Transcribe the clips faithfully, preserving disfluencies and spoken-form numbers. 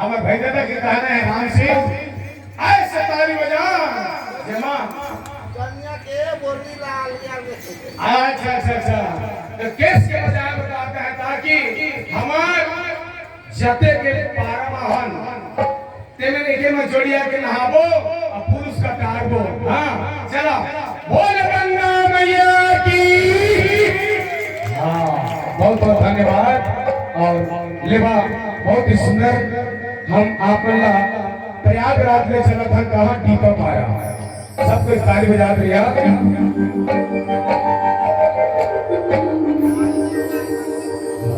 हमर भाई दादा के कहना है, राम सिंह, ऐसे ताली बजा, जमा। कन्या के बोली लाल यार। अच्छा, अच्छा, अच्छा। तो केस के बजाय बताते हैं, ताकि हमार जते के पारा वाहन, तेमन एके में जोड़िया के नहाबो, अउ पुरुष का टारबो। हाँ, चला, बोल गंगा मैया की। हाँ, बहुत बहुत धन्यवाद। अउ लेवा, बहुत ही सुंदर। हम आप मन ला प्रयागराज ले चलत हन, कहाँ? टीपा पारा। सब कोई ताली बजात रहिया।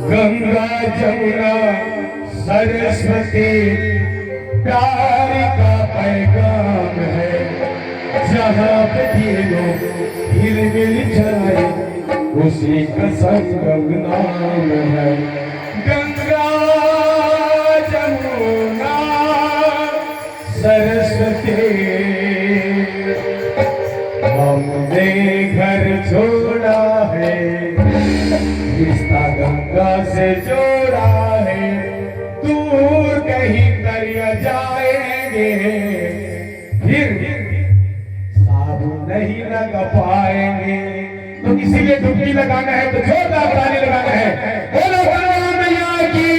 गंगा जमुना सरस्वती प्यार का पैगाम है, जहाँ पे तीनों हिल मिल जाए, उसी का संगम नाम है। गंगा जमुना सरस्वती, हमने घर छोड़ा है, रिश्ता गंगा से जोड़ा है, दूर कहीं दरिया जाएंगे, फिर साबुन नहीं लगा पाएंगे। तो इसीलिए डुबकी लगाना है तो जोरदार ताली लगाना है। बोलो गंगा मैया की।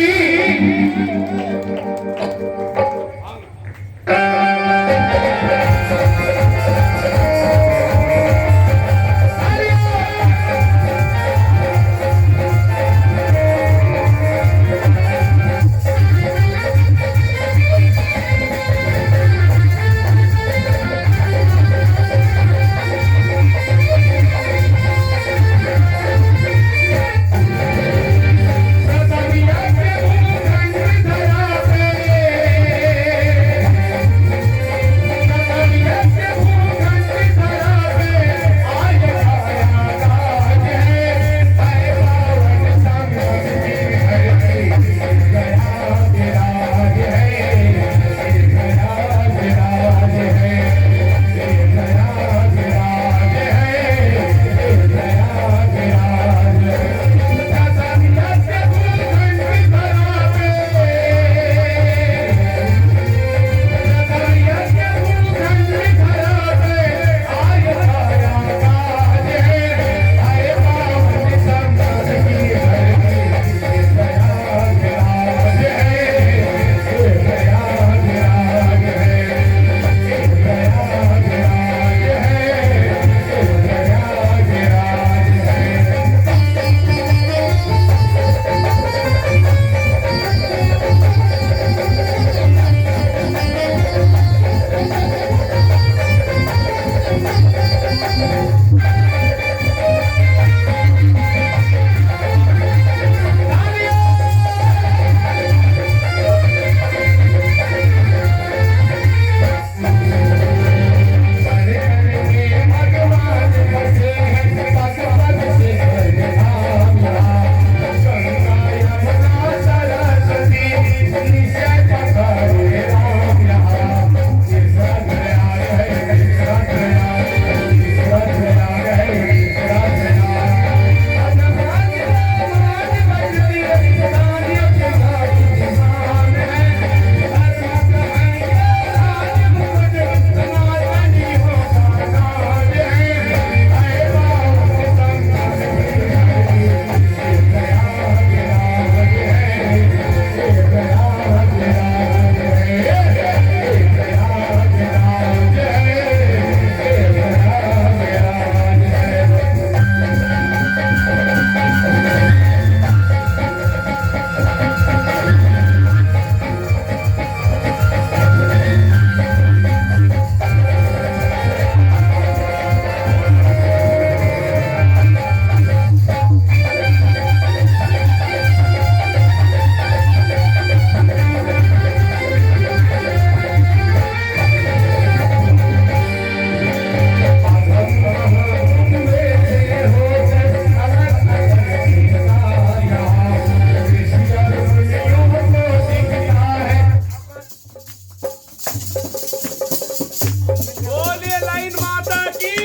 बोलिए लाइन माता की।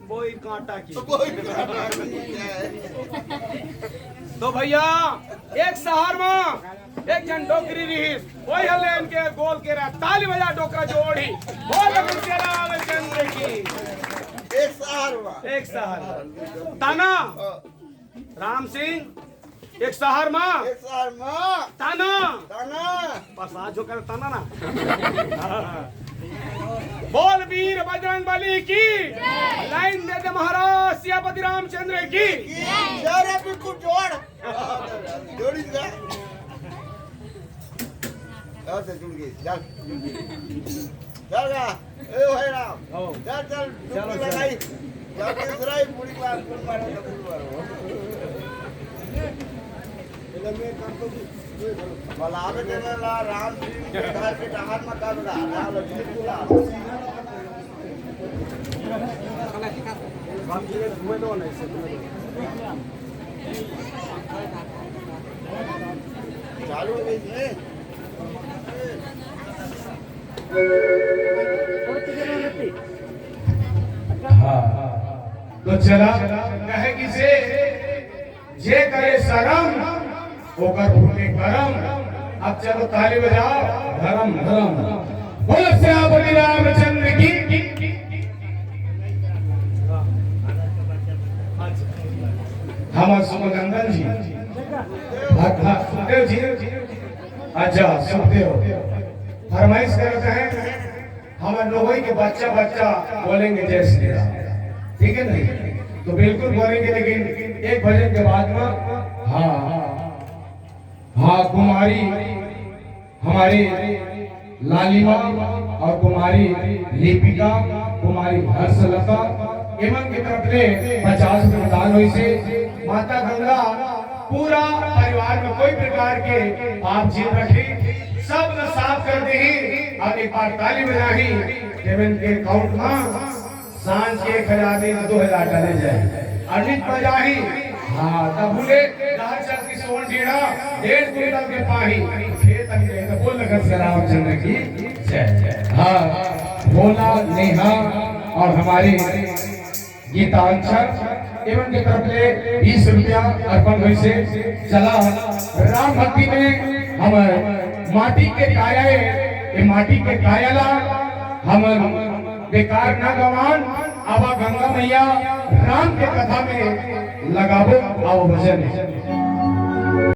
बोल कांटा की। तो भैया, एक शहर म एक झन डोकरी रिहिस, वही हले इनके गोल के रहा। ताली बजा डोकरा जोड़ी। बोल कुचिया रामचंद्र की। एक शहर म। एक शहर म। ताना। हाँ। राम सिंह, एक शहर म। एक शहर म। ताना। ताना। पसा जो कर ताना ना। बोल वीर बजरंग बली की। लाइन दे दे महाराज सियापति रामचंद्र की। जय रे बिल्कुल जोड़। जोड़ी जा। चल, चल, जुड़ गई। चल, जुड़ गई। चल गा। ए भाई राम। हो। चल, चल, चलो, डुबकी चलो। लगाई। चल, दूसरा ही पूरी बार, फुल मारो, तो फुल मारो। बलावे देने ला राम जी के घर के बाहर मत डालो, राम जी के बाहर। चालू हो गई इसमें। हाँ। तो चला, कहे किसे, जे करे शरम, ओकर फूटे करम। अब चलो ताली बजाओ, धरम धरम। बोलो सियापति रामचंद्र की। हमार सुखनंदन जी, भा-, भा-, सुखदेव जी, अच्छा सुखदेव फरमाइश करत हैं, हमर नोहई के बच्चा बच्चा बोलेंगे जय श्री राम, ठीक है नहीं? तो बिल्कुल बोलेंगे, लेकिन एक भजन के बाद में। हाँ, हाँ, कुमारी हमारी लालिमा और कुमारी लिपिका, कुमारी हर्षलता, एमन के तरफ ले पचास रुपये दान होइसे। माता गंगा पूरा परिवार में कोई प्रकार के पाप जीव रखे, सब ल साफ कर देही। अब एक बार ताली बजाही, एमन के अकाउंट में सांझ के एक हजार नहीं तो दो हजार डाले जाए। अमित बजाही, हाँ, तब बोले, "जहाँ चल की सोन डेढ़ा, डेढ़ कुंटल के पाही।" खेत हम गए तो बोल लगा श्री रामचंद्र की जय। हाँ, भोला, नेहा और हमारे गीतांचल एमन के तरफ ले बीस रुपया अर्पण होइसे। चला, राम भक्ति में हम माटी के काया, ये माटी के काया ला हम बेकार न गवान, आवा गंगा मैया राम के कथा में लगाबो, आओ भजन।